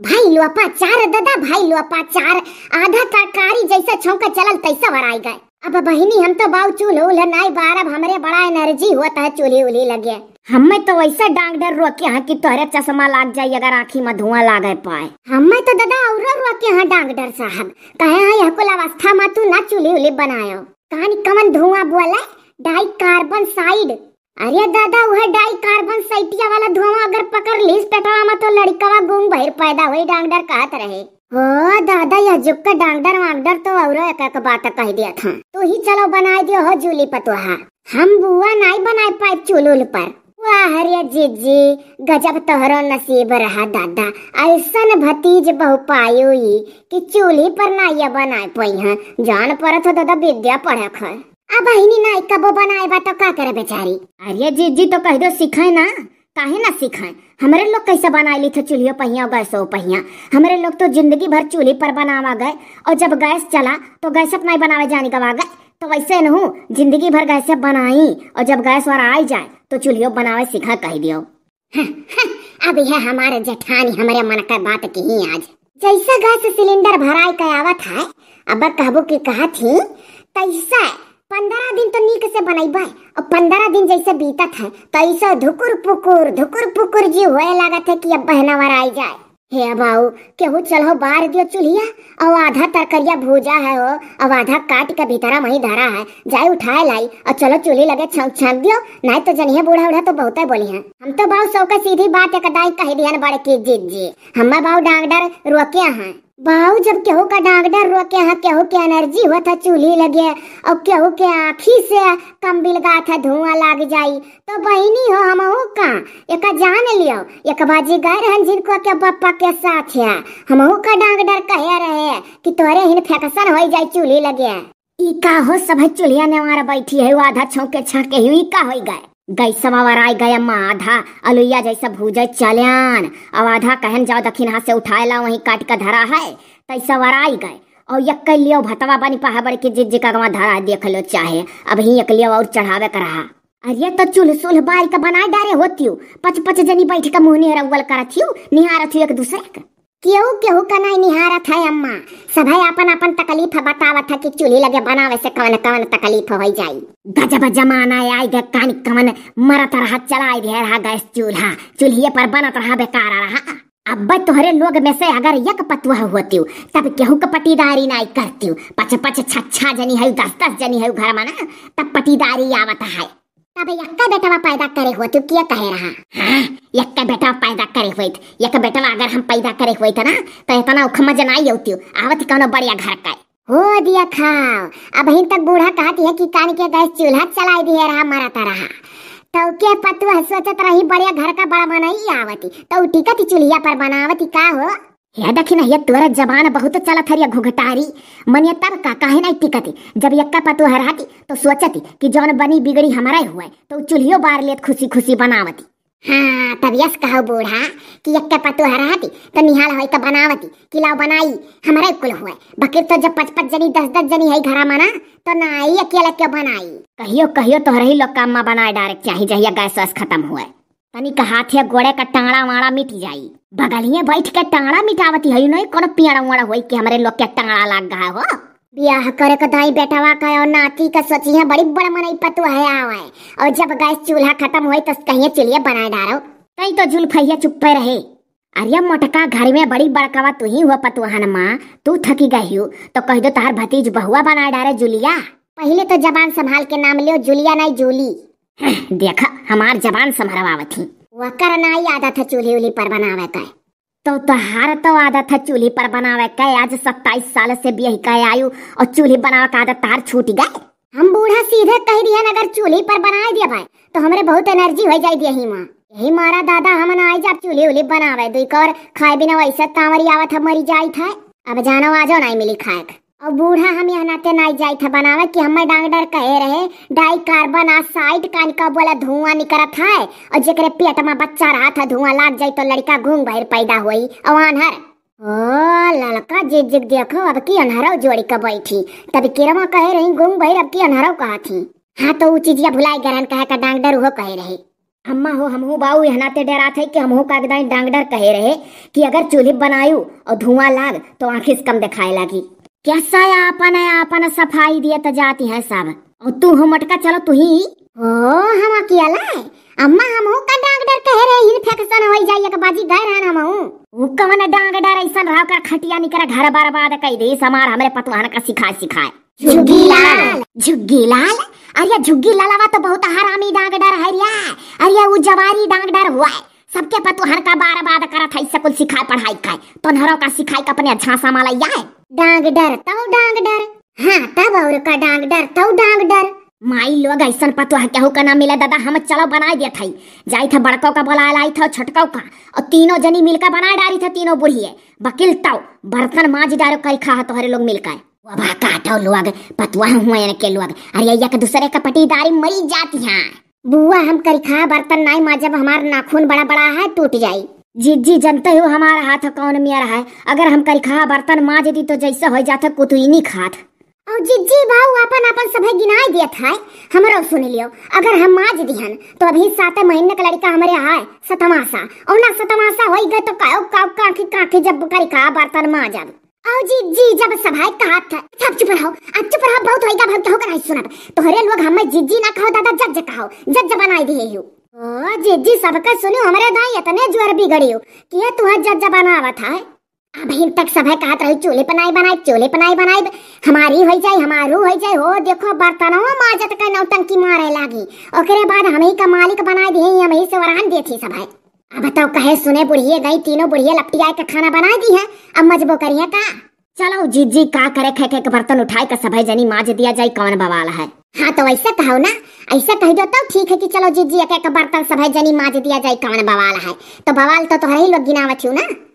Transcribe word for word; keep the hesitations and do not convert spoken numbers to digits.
भाई लोपा चार दादा, भाई लोपा चार। आधा तरकारी जैसे छौंका चलल तैसा वराई गए। अब बहिनी हम तो बाऊ चूल्ह उल्ह नाई बारब, हमरे बड़ा एनर्जी होत है चूल्ही उल्ही लगे। हमें तो वैसे डांग डर रोके हैं कि तोहरे चश्मा लाग जाई अगर आँखी में धुआं लागे पाए। हमें तो दादा और रोके हैं डांग डर साहब, कहे हैं यह कुल अवस्था में तू ना चूल्ही उल्ही बनायो। कहानी कमन धुआं बोले? Di carbon side. अरे दादा, वह डाई कार्बन साइटिया वाला धुआं अगर पकड़ लीस पेटवा में तो लड़कवा गूंग बहिर पैदा होई, डांग डर कहत रहे। हो दादा, यह जुग का डांग डर वांग डर तो औरो एक एक बात कह दिया था। तू ही चलो बनाए दियो हो जूली पतोहा। हम बुआ नाई बनाए पाए चूल्ह पर। वाह रे जीजी, गजब तोहरो नसीब रहा दादा, ऐसन भतीज बहु पायो ई कि चूल्ही पर नाई बनाए पाई हैं। जान परत हो दादा विद्या पढ़े ख। अब बहिनी नाई कबो बनाए बा तो का करे बेचारी? अरे जीजी तो कह दो सिखाए ना, काहे ना सिखाए? हमरे लोग कैसे बनाए ली थे चूल्हियो पहिया और गैसो पहिया। हमरे लोग तो जिंदगी भर चूल्ही पर बनावा गए और जब गैस चला तो गैस पर नाई बनावे जाने गवा गए। तो वैसे नहू जिंदगी भर गैस से बनाई और जब गैस वाला आई जाए तो चूल्हियो बनावे सीखा कह दियो। अब यह हमारे जेठानी हमरे मन का बात की ही आज। जैसे गैस सिलेंडर भराई के आवत है, अब कहबो कि कहत ही, तैसे पंद्रह दिन तो नीक से बनैबे और पंद्रह दिन जैसे बीतत है तैसे धुकुर पुकुर धुकुर पुकुर जी होए लागत है कि अब बहना वराई जाए। हे बाऊ, केहू चलहो बार दियो चूल्हिया, और आधा तरकरिया भूजा है हो, अब आधा काट के भीतरा मही धरा है, जाए उठाए लाई और चलो चूल्ही लगे छौंक छांक दियो, नहीं तो जनिहे बूढ़ा उढ़ा तो बहुते बोली हैं। हम तो बाऊ सौ का सीधी बात एक दाई कह दिहन बड़की जीजी, हम्मा बाऊ डांग डर रोके हैं। बाऊ जब केहू का डांग डर रोके हैं, केहू के एनर्जी होत है चूल्ही लगे और केहू के आँखी से कम बिलगात है धुआं लाग जाई, तो बहिनी हो हमहू का एक जान लियो, एक बाजी गए रहन जिनको के बप्पा के साथ है, हमहू का डांग डर कहे रहे कि तोरे हिन फेकसन होई जाई चूल्ही लगे। ई का हो सब है चूल्हिया नेवार बैठी है, वो आधा छौंके छाके ही, ई का होई गए? गैसवा वराई गए अम्मा, आधा अलुइया जैसा भूजे चल्यान, अब आधा कहन जाओ दखिन हाथ से उठाए ला वहीं काट के धरा है, तैसा वराई गए। और यक्के लियो भतवा बनी पहा बड़की जीजी का गवा धरा देख लो चाहे, अब ही एक लियो और चढ़ावे का रहा। अरे तो चूल्ह सुल्ह बारी का बनाए डारे होतियो, पच पच जनी बैठ के मुँह निहरौल करत हियो, निहारत हियो एक दूसरे के। केहू केहू का नाई निहारत है अम्मा, सभे आपन आपन तकलीफ बतावत है कि चूल्ही लगे बनावे से कवन कवन तकलीफ होई जाई। गजब जमाना आई गे, कानी कवन मरत रहा, चलाई दे रहा गैस चूल्हा, चूल्हिए पर बनत रहा, बेकार रहा। अब तोहरे लोग में से अगर एक पतुआ होतियो तब केहू के पटीदारी नाई करतियो, पच पच छच्छा जनी है, दस दस जनी है घर में ना, तब पटीदारी आवत है। तब यक्का बेटवा पैदा करे होतियो, किया कहे रहा? हाँ, यक्का बेटवा पैदा करे होइत, यक्का बेटवा अगर हम पैदा करे होइत ना, तो इतना उखमज नाई होतियो, आवत कौनो बढ़िया घर का। हो दिया खाओ, अबहिन तक बूढ़ा कहत है कि कान के गैस चूल्हा चलाई दिए रहा, मरत रहा। तो के पतुआ सोचत रही बढ़िया घर का बड़ा मनई आवती, तो उ टिकत चूल्हिया पर बनावती का हो? हे दखिन, ये तोरा जबान बहुत चलत हरिया घुघटारी, मनिया तब का काहे नहीं टिकती? जब यक्का पतुआ रहती तो सोचती कि जौन बनी बिगड़ी हमारे हुए, तो उ चूल्हियो बार लेत खुशी खुशी बनावती। हाँ, तब यस कहो बूढ़ा कि यक्के पतोह रहती तो निहाल होई तो बनावती कि लाओ बनाई, हमरे कुल हुए। बकिर तो जब पच पच जनी, दस दस जनी है घरा मना, तो ना आई अकेले क्यों बनाई। कहियो कहियो तोहरे ही लोग का अम्मा बनाए डारे के चाही, जहिया गैस वैस खत्म हुए। तनी का हाथ या गोड़े का टांगड़ा वांगड़ा मिट जाई। बगलिए बैठ के टांगड़ा मिटावती है, नहीं कोनो पियाड़ा वाड़ा होई कि हमरे लोग के टांगड़ा लाग गया हो। बियाह करे के दाई बेटवा का और नाती का सोची है, बड़ी बड़ मनई पतुआ है आवे। और जब गैस चूल्हा खत्म होई तो कहिए चूल्हे बनाए डारो। तई तो जुल्फैया चुप्पे रहे। अरे मोटका, घर में बड़ी बड़कावा तू ही हुआ पतुहन माँ, तू थकी गई हो तो कह दो तहार भतीज बहुआ बनाए डारे जुलिया। पहले तो जबान संभाल के नाम लियो, जुलिया नहीं जूली। देखा, हमार जबान संभरवावत ही। वकर नाई आदत है चूल्ही उल्ही पर बनावे का। तो तहार तो आदत है चूल्ही पर बनावे के, आज सत्ताईस साल से बियाह के आयु और चूल्ही बनावे का आदत तहार छूट गए। हम बूढ़ा सीधे कह दिहन, अगर चूल्ही पर बनाए दिया भाई तो हमरे बहुत एनर्जी हो जाई दिया ही माँ। यही मारा दादा हम ना आई जाब चूल्ही उल्ही बनावे, दुई कौर खाए बिना वैसे तांवरी आवत है, मरी जाई था। अब जानो आजो नहीं मिली खाए के। और बूढ़ा हम यह नाते नाई जाइत है बनावे कि हमें डांग डर कहे रहे, डाई कार्बन आ साइड कान का बोला धुआं निकरत है, और जेकरे पेट में बच्चा रहत है धुआं लाग जाई तो लड़का गूंग बहिर पैदा होई और आन्हर। ओ ललका जिग जिग देखो, अब की अन्हरो जोड़ी के बैठी। तब किरमा कहे रही गूंग बहिर, अब की अन्हरो कहा थी। हाँ तो ऊ चीजिया भुलाई गरहन कहे का डांग डर उहो कहे रहे। अम्मा हो, हमहू बाऊ यहना ते डेरात है कि हमहू का एकदम डांगडर कहे रहे कि अगर चूल्ही बनायू और धुआं लाग तो आँखी से कम देखाए लागी। कैसा आपन, आपन सफाई दियत जाती है सब। और तू हो मोटका, चलो तू ही। ओ, हम अकेला है? अम्मा, हमहू का डांगडर कहे रहे, infection होई जाई, एक बाजी गए रहन हमहू। ऊ कवन डांगडर ऐसन रहो कर खटिया निकर घर बर्बाद कई दे समार हमरे पतवाहन का सिखाए सिखाए। झुग्गी लाल। झुग्गी लाल? अरे झुग्गी लालवा तो बहुत हरामी डांगडर है रिया। अरे ऊ जवारी डांगडर हुआ है, सबके पतवाहन का बर्बाद करत है, स्कूल सिखाए पढ़ाई का, तो नरो का सिखाए का अपने झांसा माला है। डांगडर तो डांगडर। हाँ, तब और का डांगडर, तौ डांगडर। माई लोग, ऐसन पतोह केहू का ना मिले दादा, हम चलो बनाए देत हई। जाई था बड़कौ का बोला लाई था छोटकौ का, और तीनों जनी मिलकर बनाए डारी था तीनों बुढ़िए। बकिल तौ बर्तन माज डारो करी खा तोहरे लोग मिलकर। वो बा काटो लोग, पतोह हुए इनके लोग। अरे एक दूसरे का पटीदारी मरी जाती हैं। बुआ, हम करिखा बर्तन नाई माजब, हमार नाखून बड़ा बड़ा है, टूट जाई। जिज्जी, जनते हो हमार हाथ कौन मेर है, अगर हम करिखा बर्तन माज दी तो जैसे हो जात कुतुइनी खात। और जिज्जी भाऊ आपन आपन सभे गिनाए दियत है, हमरो सुन लियो, अगर हम माज दिहन तो अभी सात महीने का लड़का हमरे है सतमासा, और ना सतमासा होई गए तो काओ काओ काखी काखी जब करिखा बर्तन माजब। आओ जिज्जी, जब सभाई कहत है। अच्छा, अब चुप रहो, अब चुप रहो, बहुत होइगा, हम केहू का नहीं सुनब। तोहरे लोग हमें जिज्जी ना कहो दादा, जज्ज कहो, जज्ज बनाई दिए हो। ओ जिज्जी, सबके सुनियो, हमरे दाई इतने जोर बिगड़ियो कि ये तुहे जज्ज बनावत है। अबहिन तक सभे कहत रही, "चूल्हे पर नाई बनाइब, चूल्हे पर नाई बनाइब, हमारी होई जाई, हमारू होई जाई।" हो देखो, बर्तनवा माजत का नौटंकी मारे लागी। ओकरे बाद हमही का मालिक बनाई दिए, हमही से वरहन देती सभे। अब तो कहे सुने बुढ़िए गई, तीनों बुढ़िए लपटियाए के खाना बनाए दी है, अब मजबो करिए का? चलो जिज्जी, का करे, खे खे के बर्तन उठाए के सभे जनी माज दिया जाई, कौन बवाल है? हाँ, तो ऐसा कहो ना, ऐसा कह दो तो ठीक है कि चलो जिज्जी, एक एक बर्तन सभे जनी माज दिया जाई, कौन बवाल है? तो बवाल तो तोहरे ही लोग गिनावत हो ना।